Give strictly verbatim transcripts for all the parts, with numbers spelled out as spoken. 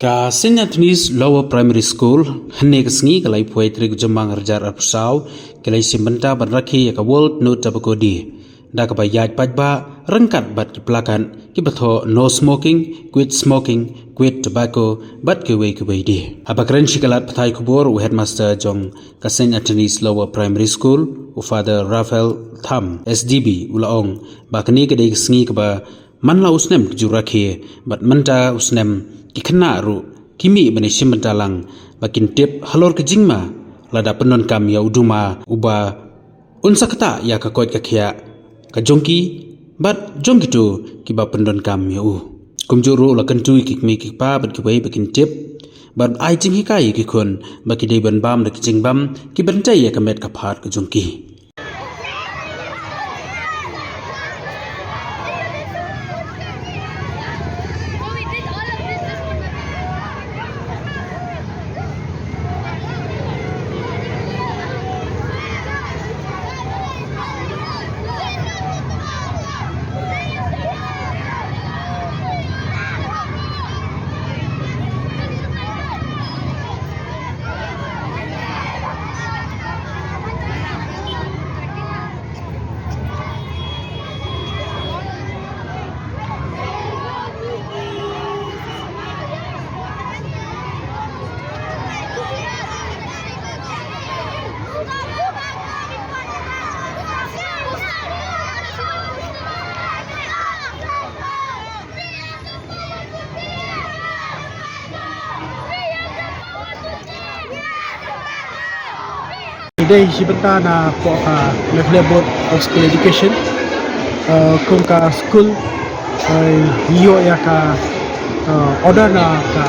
Ka St Anthony's Lower Primary School, hynne ka sngi ka lai phuai tarik u Jymmang arhajar arphew saw, ka lai shim bynta ban rakhe ïa ka World No Tobacco Day da kaba ïaid paidbah ryngkat bad ki plakat kiba thoh No Smoking, Quit Smoking, Quit Tobacco bad kiwei kiwei de. Haba kren sha ki lad pathai khubor, u headmaster jong ka St Anthony's Lower Primary School, u Father Raphael Tham, S D B, u la ong ba kane ka dei ka sngi kaba man la u snem ka ju rakhe, bad mynta u snem ki khynnah ruh ki mih ban ïashim bynta lang ba kin tip halor ka jingma lada pyndonkam ïa u duma uba un sa ktah ïa ka koit ka khiah ka jong ki, bad jong kito kiba pyndonkam ïa u. Kumjuh ruh u la kyntu ïa ki kmie ki kpa bad kiwei ba kin tip bad ai jinghikai ïa ki khun ba ki dei ban bam da ki jingbam kiba tei ïa ka met ka phad ka jong ki. Ngi dei shim bynta na poh ka Meghalaya Board of School Education. Eh, kum ka school, eh, ngi ïoh ïa ka, eh, order na ka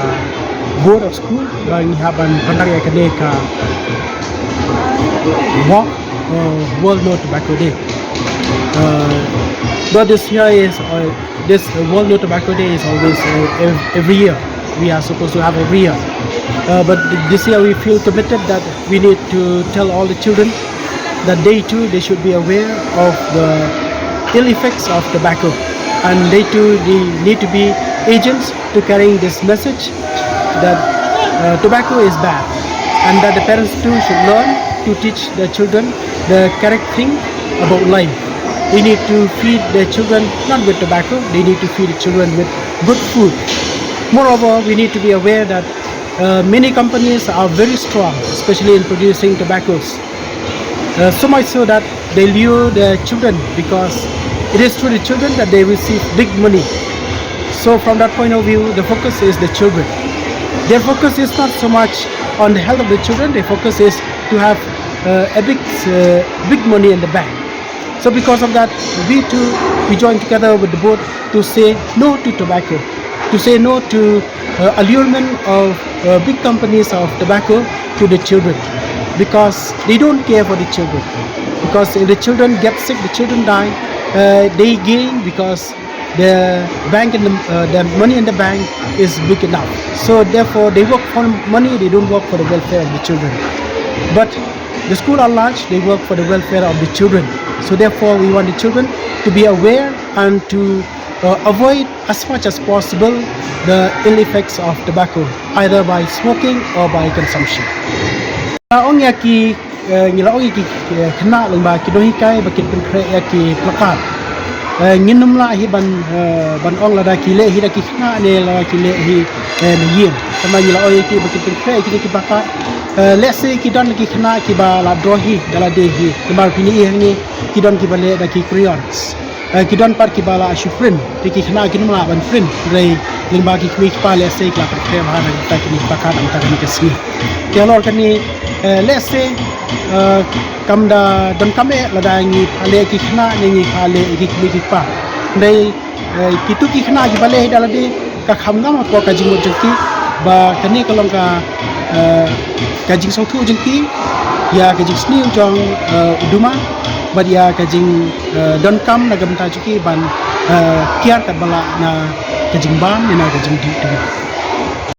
Board of School ba ngi hap ban pyndap ïa kane ka walk, eh, World No Tobacco Day. Eh, though this year is, uh, this, uh, World No Tobacco Day is always, uh, ev- every year. We are supposed to have every year. Uh, but th- this year we feel committed that we need to tell all the children that they too, they should be aware of the ill effects of tobacco. And they too, they need to be agents to carrying this message that, uh, tobacco is bad, and that the parents too should learn to teach their children the correct thing about life. They need to feed their children not with tobacco, they need to feed the children with good food. Moreover, we need to be aware that, uh, many companies are very strong, especially in producing tobaccos. Uh, so much so that they lure their children, because it is through the children that they receive big money. So from that point of view, the focus is the children. Their focus is not so much on the health of the children, their focus is to have, uh, a big, uh, big money in the bank. So because of that, we too, we join together with the board to say no to tobacco, to say no to, uh, allurement of, uh, big companies of tobacco to the children, because they don't care for the children. Because if the children get sick, the children die, uh, they gain, because the bank in the, uh, the money in the bank is big enough. So therefore, they work for money, they don't work for the welfare of the children. But the school at large, they work for the welfare of the children. So therefore, we want the children to be aware and to, uh, avoid as much as possible the ill effects of tobacco, either by smoking or by consumption. Ngi la ong ïa ki, eh, ngi la ong ïa ki, eh, khynnah lyngba ki nonghikai ba kin pynkhreh ïa ki placard. Eh, ngin ym lah hi ban, eh, ban ong lada ki leh hi da ki khynnah ne lada ki leh hi, eh, na ïing. Tangba ngi la ong ïa ki ba kin pynkhreh ïa ki, ki placard. Eh, lehse ki don ki khynnah kiba la draw hi da lade hi. Namar phi ïohi hangne ki don kiba leh da ki crayons. Eh, ki don pat kiba la shu print, te ki khynnah kin ym lah ban print, hynrei lyngba ki kmie ki kpa lehse ki la pynkhreh bha na kita ki placard na kita kane ka sngi. Te halor kane, eh, lehse, eh, kam da donkam eh lada ngi pha leh ki khynnah ne ngi pha leh ki kmie ki kpa. Hynrei, eh, kito ki khynnah kiba leh hi da lade, ka kham ngam hapoh ka jingmut jong ki ba kane ka long ka, eh, ka jingsngewthuh jong ki ïa ka jingsniew jong, eh, u duma, bad ïa ka jing, eh, donkam na ka bynta jong ki ban, eh, kiar katba lah na ka jingbam ne na ka jingdih duma.